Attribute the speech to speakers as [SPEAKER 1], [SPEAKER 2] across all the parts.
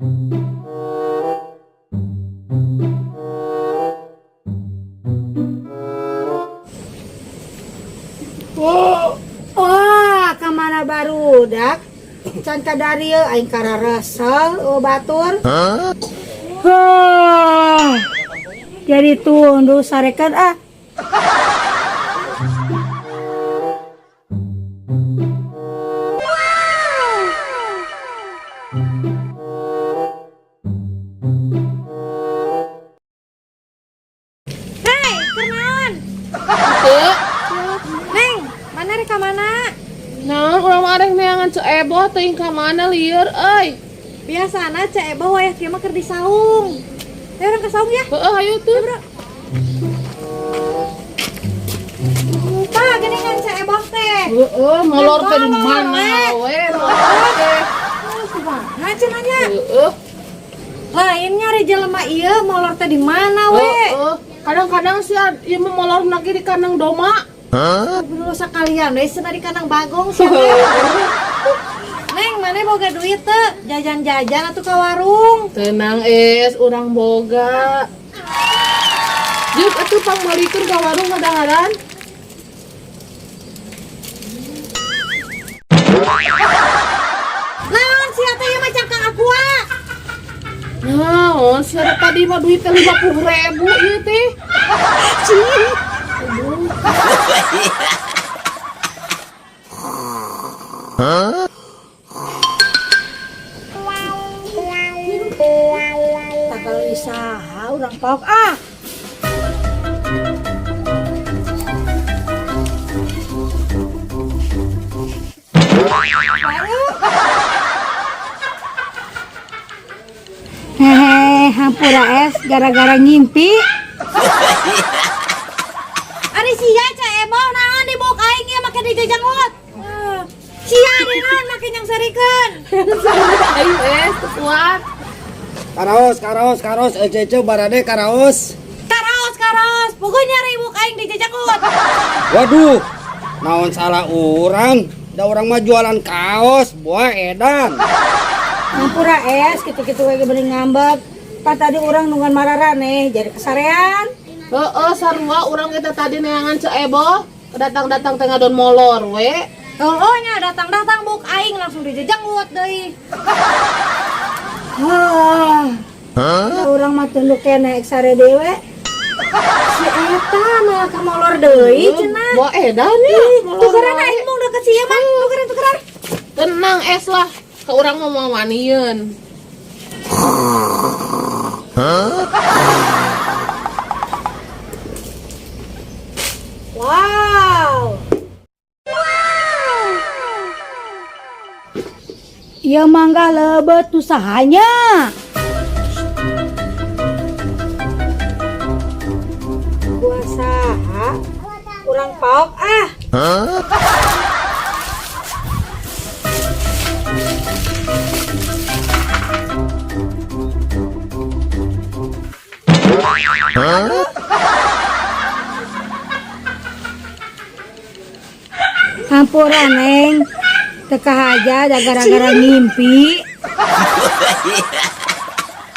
[SPEAKER 1] Wah, ka mana barudak? Can kadarieu aing kararesel eueuh batur. Huh. Jadi tunduh sarekan ah.
[SPEAKER 2] Hei, kunaon?
[SPEAKER 3] Teu.
[SPEAKER 2] Neng, mana rek ka mana?
[SPEAKER 3] Naon urang mah arek neangan Ceu Eboh teuing ka mana lieur euy.
[SPEAKER 2] Biasana Ceu Eboh wayah kieu mah keur di saung. Ayo urang ka saung ya.
[SPEAKER 3] Heeh, hayu tuh.
[SPEAKER 2] Bro. Tah, geuningan Ceu Eboh teh.
[SPEAKER 3] Heeh, molor teh di
[SPEAKER 2] Molor,
[SPEAKER 3] mana
[SPEAKER 2] we.
[SPEAKER 3] we, molor teh.
[SPEAKER 2] Kumaha cenah nya?
[SPEAKER 3] Heeh.
[SPEAKER 2] Lain nyari jelema ieu molor teh di mana we?
[SPEAKER 3] Heeh. Kadang-kadang sih ieu mah molor lagi di kandang domba.
[SPEAKER 2] Dulu sekalian we cenah di kandang bagong sia teh. Neng, mana boga duit teu? Jajan-jajan atuh ka warung.
[SPEAKER 3] Tenang es, urang boga. Juk atuh pangmalikeun ka warung kadaharan.
[SPEAKER 2] Naon sia teh ieu mah cangkang aqua.
[SPEAKER 3] Naon sia tadi mah duit teh 50.000 ieu teh.
[SPEAKER 1] Tak kalau isaha urang paok ah. Hehe, hampura es gara-gara ngimpi.
[SPEAKER 2] Ari sia Ceu Eboh naon dibuk aing ieu make dijejanggut. Sia di naon make nyangsarikeun.
[SPEAKER 3] Ayo es, teu kuat.
[SPEAKER 4] Karaos, karaos, karaos, ece barade karaos.
[SPEAKER 2] Karaos karaos, pokoknya nyari buk aing dijejanggut.
[SPEAKER 4] Waduh, naon salah orang? Da orang mah jualan kaos, buah edan.
[SPEAKER 1] Hampura es gitu-gitu we bening ngambek. Pan tadi urang nungguan mararane jadi kesarean.
[SPEAKER 3] Heeh, sarua urang kita tadi neangan Ceu Eboh, datang-datang teh ngadon molor we.
[SPEAKER 2] Oh, nya datang-datang buk aing langsung dijejanggut deui.
[SPEAKER 1] Hah. Da urang mah tunduk keneh ek sare dewe.
[SPEAKER 2] Si eta malah ka molor deui cenah.
[SPEAKER 3] Buah edan ya. Molor
[SPEAKER 2] Tukeran
[SPEAKER 3] wae.
[SPEAKER 2] aing mung deket sia mah, tukeran tukeran.
[SPEAKER 3] Tenang es lah, ke urang mah moal wanieun.
[SPEAKER 1] Wow. Ieu mangga lebet usahanya. Gua saha? Urang paok ah. Hampura neng. Teka aja da gara-gara ngimpi.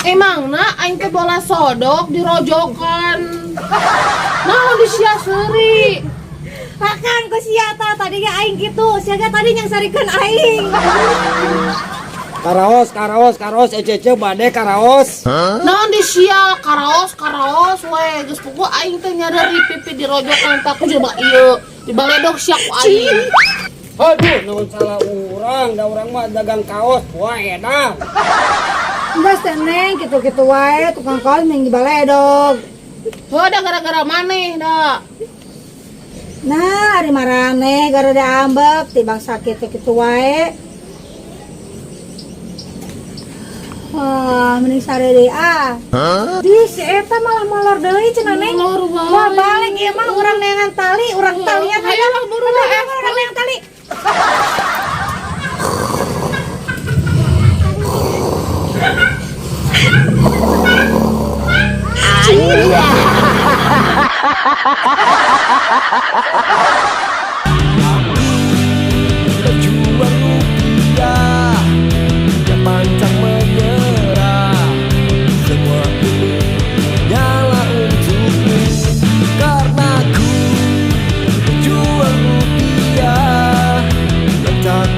[SPEAKER 3] Emang na aing teh bola sodok dirojokan. Naon di sia seuri.
[SPEAKER 2] Makan ku sia tah tadi ge aing kitu, sia ge tadi nyangsarikeun aing.
[SPEAKER 4] Karaos, karaos, karaos, ece bade karaos.
[SPEAKER 3] Naon di sia karaos karaos we geus puguh aing teh nyadari pipi dirojokan tak ku coba ieu dibaledog sia ku aing.
[SPEAKER 4] Aduh, naon salah orang? Da orang mah dagang kaos, buah edan.
[SPEAKER 1] Enggak teh neng gitu-gitu wae tukang kaos mending dibaledog.
[SPEAKER 3] Heuh da gara-gara maneh da.
[SPEAKER 1] Nah, ari marane gara ambek tibang sakit kitu wae. Wah, mending sare deui ah.
[SPEAKER 2] Di si eta malah molor deui cenah neng.
[SPEAKER 3] Molor wae.
[SPEAKER 2] Wah, balik ieu mah urang neangan tali, urang talian.
[SPEAKER 3] Hayo lah buru lah es.
[SPEAKER 2] Urang neangan tali.
[SPEAKER 5] Berjuang rupiah yang pantang menyerah.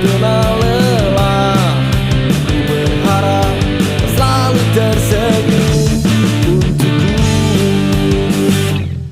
[SPEAKER 5] Teu.